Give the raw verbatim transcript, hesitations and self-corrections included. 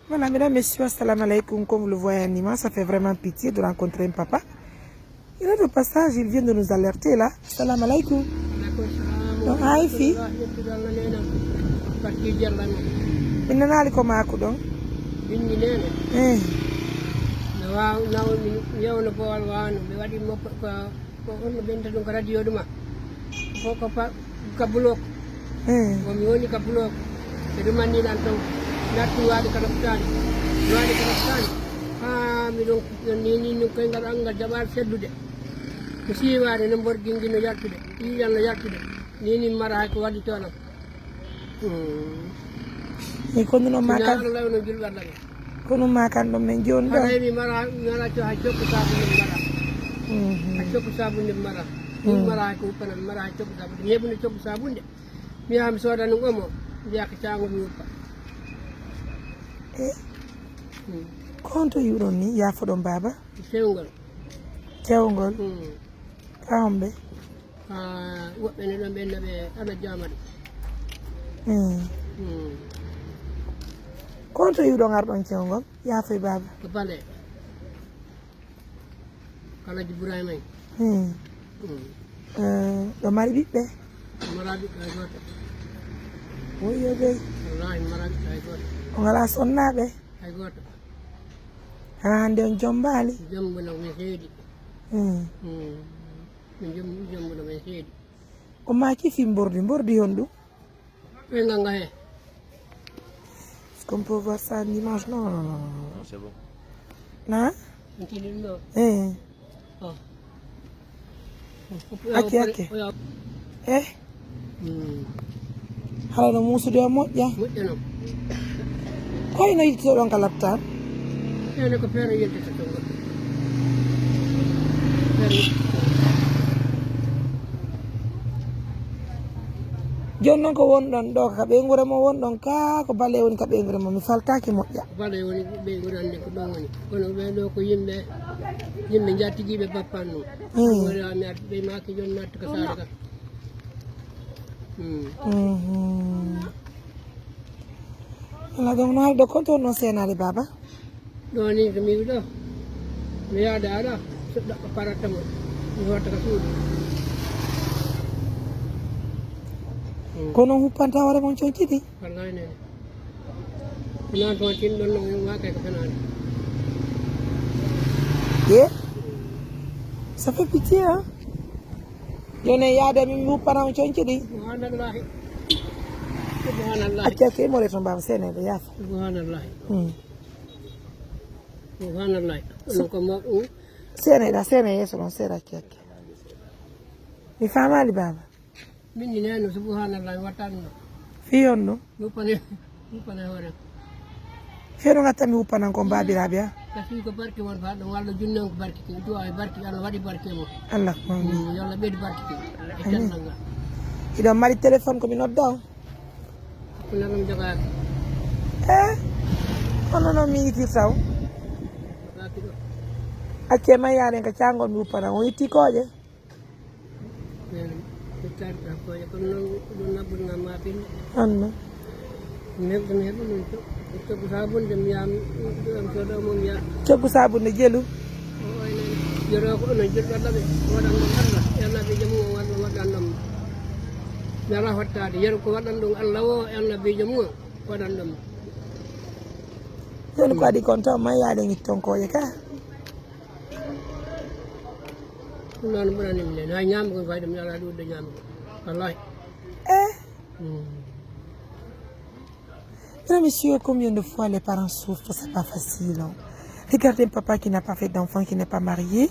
Voilà, mesdames, messieurs, assalamu alaikum. Comme vous le voyez, Nima, ça fait vraiment pitié de rencontrer un papa. Il est de passage, il vient de nous alerter là. Assalamu alaikum. Alaikum salam. Ɗon haa e fii? Min nanaali ko maako ɗon. Min mi nene. Eh. No waaw, naw mi yewno bowal waano. Mi waɗi mo ko, ko, ko on no ɓenta ɗum ko radio ɗuma. Ko, ko pa-, ka bloc. Eh. Ko mi woni ka bloc. Ɓe ɗumanni lan ton. Natti waade ka ɗaɓɓitaani. Waade ka ɗaɓɓitaani. Haa mi ɗon, ɗon ni, ni, ni koyngal an ngal jaɓaali seddude. Mi siiwaade no mborgin ngin no yaltude. Ƴiiƴan no yaltude. Ni, ni mara hay ko waɗi toon am. Hmm. Mi konuno ma kan. Ina Allah no julɓe Allah ɓe. Kono ma kan ɗon men jooni ɗo. Haray mi mara, mi mara co-, hay cokku saabu min mara. Mhm. Hay cokku saabu min mara. Min Mm. mara hay ko uppana, mi mara hay cokku saabu. Mi heɓuno cokku saabunde. Mi yaha mi sooda ɗum omo. Mbiya ko caango mi woppa. Eh. Mm. Ko honto yiwɗon ni? Yaafoɗon baaba? Sewngol. Cewngol? Mm. Ka homɓe? Ka woɓɓe ne ɗon ɓen no ɓe ana jaama ɗum. Mm. Mm. Ko honto yiwɗon arɗon cewngol? Yaafoy baaba. Ko bale. Kala Jibrahima en. Hmm. Hmm. Eh, ɗo mari ɓiɓɓe? Mara ɓiɓɓe hay gooto. Woyo dey. Wallahi, mara ɓiɓɓe hay gooto. O ngala sonnaaɓe? Hay gooto. Ha hannde on jombaali? Jombuno men seedi. Hmm. Hmm. Min jom-, jombuno men seedi. O maaki fii mbordi, mbordi honɗum? Ɓe nanga he. Est-ce qu'on peut voir ça en image? Non, non, non, non. Non, c'est bon. Hein? Continue, non. Eh. Oh. Acce, acce. Eh? Hmm. Hara no muusude o moƴƴa. Moƴƴa non. Ko ino yiltitoɗon ka laptal? Ene ko feere yiltitoɗon. Feere yiltitoɗon. Jooni noon ko wonɗon ɗo ka ɓeynguure mo wonɗon ka, ko bale woni ka ɓeynguure mo, mi faltaaki moƴƴa. Bale woni ɓeynguure, annde ko ɗon woni. Kono ɓee ɗo ko yimɓe, yimɓe njattigiiɓe bappan ɗum. Hmm. Woni mi arti ɓe maaki jooni mi arti ka saare ka. Hmm. Mhm. Ala ɗum no haalɗo kon toon noon seenaade baaba. Ɗo ni to mi ɗo. Mi yaada ala. Suɗɗa ko parata mo. Mi warta ka suudu. Mm. Kono huppanta hoore mon coñciti? Wallahi nene. Ko noon toon tin ɗon no waakay ko fenaani. Ye? Ça fait pitié, hein? Jooni yaade min mi huppana on coñciti? Subhanallahi. Subhanallahi. Acce, acce, mo reto mbaam seeneede, yaafa. Subhanallahi. Hmm. Subhanallahi. So- Onon ko mawɓe, hmm? Seene ɗa, seene yeeso ɗon, seeɗa acce, acce. Mi faamaali baaba. Min ni neno, subhanallahi, mi watta ɗum ɗo. Fii on ɗum? Mi huppane, mi huppane hoore. Fii ɗum ngatta mi huppanan kon baabiraaɓe, a? Kasi ko barke won fa ɗum, walla junnan ko barke kin, duwa e barke, Allah waɗi barke mo. Allah ko mawni. Hmm, yo Allah ɓeydu barke kin. E Amin. Cellal ngal. Hiɗon mari téléphone ko mi nodda on? Ko nanam jogaaki. Eh? Kono noon mi yitirta o. Jogaaki ɗo. Acce ma yaaren ka caangol mi uppana. O itti kooƴe? Eey, mi tarta kooƴe, kono noon ko ɗum nabbude ngam ma pin. Anna. Mi heɓde, mi heɓi ɗum to-, coggu saabunde, mi yaha, mi, mi, mi soda mo, mi yaha. Coggu saabunde jelu? O, o, enen, yoroo ko onon julɓe Allah ɓe, waɗan ɗum Allah, e annabiijo mum o waɗ-, waɗan ɗum. Mi alaa hottaade, yeru ko waɗan ɗum Allah o, e annabiijo mum o. Waɗan ɗum. Jooni ko waɗi kon taw ma yaade ngitton kooƴe ka? Ɗum noon ɓurani mi nene. Hay ñaamgol fayda mi alaa ɗuuɗde ñaamgol. Wallahi. Eh? Mm. Mesdames, messieurs, combien de fois les parents souffrent, c'est pas facile, hein. Regardez un papa qui n'a pas fait d'enfant, qui n'est pas marié.